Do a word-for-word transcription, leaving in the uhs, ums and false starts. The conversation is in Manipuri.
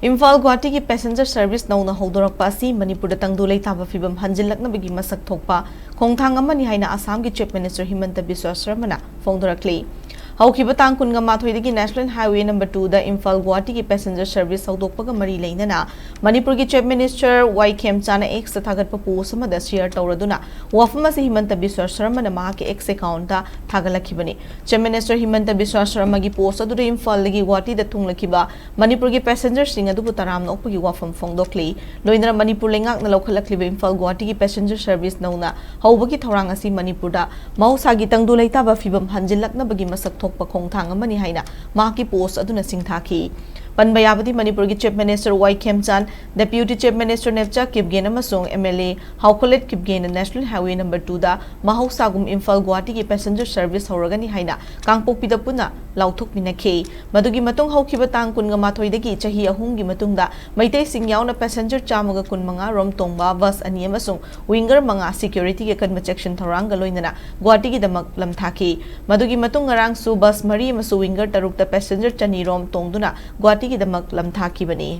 ꯏꯝꯐꯥꯜ ꯒꯨꯋꯥꯍꯥꯇꯤꯒꯤ passenger service ꯅꯧꯅ ꯍꯧꯗꯣꯔꯛꯄ ꯑꯁꯤ ꯃꯅꯤꯄꯨꯔꯗ ꯇꯪꯗꯨ ꯂꯩꯇꯥꯕ ꯐꯤꯕꯝ ꯍꯟꯖꯤꯜꯂꯛꯅꯕꯒꯤ ꯃꯁꯛ ꯊꯣꯛꯄ ꯈꯣꯡꯊꯥꯡ ꯑꯃꯅꯤ ꯍꯥꯏꯅ ꯑꯁꯥꯝꯒꯤ Chief Minister ꯍꯤꯃꯟꯇ ꯕꯤꯁ꯭ꯋ ꯁꯔꯃꯅ ꯐꯣꯡꯗꯣꯔꯛꯂꯤ꯫ ꯍꯧꯈꯤꯕ ꯇꯥꯡ ꯀꯨꯟꯒ ꯃꯥꯊꯣꯏꯗꯒꯤ National Highway number two ꯗ ꯏꯝꯐꯥꯜ ꯒꯨꯋꯥꯍꯥꯇꯤꯒꯤ passenger service ꯍꯧꯗꯣꯛꯄꯒ ꯃꯔꯤ ꯂꯩꯅꯅ ꯃꯅꯤꯄꯨꯔꯒꯤ Chief Minister ꯋꯥꯏ ꯈꯦꯝꯆꯥꯅ X ꯇ ꯊꯥꯒꯠꯄ post ꯑꯃꯗ share ꯇꯧꯔꯗꯨꯅ ꯋꯥꯐꯝ ꯑꯁꯤ ꯍꯤꯃꯟꯇ ꯕꯤꯁ꯭ꯋ ꯁꯔꯃꯅ ꯃꯍꯥꯛꯀꯤ X account ꯇ ꯊꯥꯒꯠꯂꯛꯈꯤꯕꯅꯤ꯫ Chief Minister ꯍꯤꯃꯟꯇ ꯕꯤꯁ꯭ꯋ ꯁꯔꯃꯒꯤ post ꯑꯗꯨꯗ ꯏꯝꯐꯥꯜꯗꯒꯤ ꯒꯨꯋꯥꯍꯥꯇꯤꯗ ꯊꯨꯡꯂꯈꯤꯕ ꯃꯅꯤꯄꯨꯔꯒꯤ passengerꯁꯤꯡ ꯑꯗꯨꯕꯨ ꯇꯔꯥꯝꯅ ꯑꯣꯛꯄꯒꯤ ꯋꯥꯐꯝ ꯐꯣꯡꯗꯣꯛꯂꯤ꯫ ꯂꯣꯏꯅꯅ ꯃꯅꯤꯄꯨꯔ ꯂꯩꯉꯥꯛꯅ ꯂꯧꯈꯠꯂꯛꯂꯤꯕ ꯏꯝꯐꯥꯜ ꯒꯨꯋꯥꯍꯥꯇꯤꯒꯤ passenger service ꯅꯧꯅ ꯍꯧꯕꯒꯤ ꯊꯧꯔꯥꯡ ꯑꯁꯤ ꯃꯅꯤꯄꯨꯔꯗ ꯃꯍꯧꯁꯥꯒꯤ ꯇꯪꯗꯨ ꯂꯩꯇꯥꯕ ꯐꯤꯕꯝ ꯍꯟꯖꯤꯜꯂꯛꯅꯕꯒꯤ ꯃꯁꯛ ꯊꯣꯛꯄ ꯈꯣꯡꯊꯥꯡ ꯑꯃꯅꯤ ꯍꯥꯏꯅ ꯃꯍꯥꯛꯀꯤ post ꯑꯗꯨꯅ ꯁꯤꯡꯊꯥꯈꯤ꯫ ꯄꯟꯕ ꯌꯥꯕꯗꯤ ꯃꯅꯤꯄꯨꯔꯒꯤ Chief Minister ꯋꯥꯏ ꯈꯦꯝꯆꯥꯟ, Deputy Chief Minister ꯅꯦꯞꯆꯥ ꯀꯤꯞꯒꯦꯟ ꯑꯃꯁꯨꯡ M L A ꯍꯥꯎꯈꯣꯂꯦꯠ ꯀꯤꯞꯒꯦꯟꯅ National Highway number two the ꯃꯍꯧꯁꯥꯒꯨꯝ Imphal ꯒꯨꯋꯥꯍꯥꯇꯤꯒꯤ passenger service ꯍꯧꯔꯒꯅꯤ ꯍꯥꯏꯅ ꯀꯥꯡꯄꯣꯛꯄꯤꯗ ꯄꯨꯟꯅ ꯂꯥꯎꯊꯣꯛꯃꯤꯟꯅꯈꯤ꯫ ꯃꯗꯨꯒꯤ ꯃꯇꯨꯡ ꯍꯧꯈꯤꯕ ꯇꯥꯡ ꯀꯨꯟꯒ ꯃꯥꯊꯣꯏꯗꯒꯤ ꯆꯍꯤ ꯑꯍꯨꯝꯒꯤ ꯃꯇꯨꯡꯗ ꯃꯩꯇꯩꯁꯤꯡ ꯌꯥꯎꯅ passenger ꯆꯥꯝꯃꯒ ꯀꯨꯟꯃꯉꯥ ꯔꯣꯝ ꯇꯣꯡꯕ bus ꯑꯅꯤ ꯑꯃꯁꯨꯡ winger ꯃꯉꯥ securityꯒꯤ ꯑꯀꯟꯕ ꯆꯦꯛꯁꯤꯟ ꯊꯧꯔꯥꯡꯒ ꯂꯣꯏꯅꯅ ꯒꯨꯋꯥꯍꯥꯇꯤꯒꯤꯗꯃꯛ ꯂꯝꯊꯥꯈꯤ꯫ ꯃꯗꯨꯒꯤ ꯃꯇꯨꯡ ꯉꯔꯥꯡꯁꯨ bus ꯃꯔꯤ ꯑꯃꯁꯨꯡ winger ꯇꯔꯨꯛꯇ passenger ꯆꯅꯤ ꯔꯣꯝ ꯇꯣꯡꯗꯨꯅ ꯒꯨꯋꯥꯍꯥꯇꯤꯒꯤꯗꯃꯛ ꯂꯝꯊꯥꯈꯤꯕꯅꯤ꯫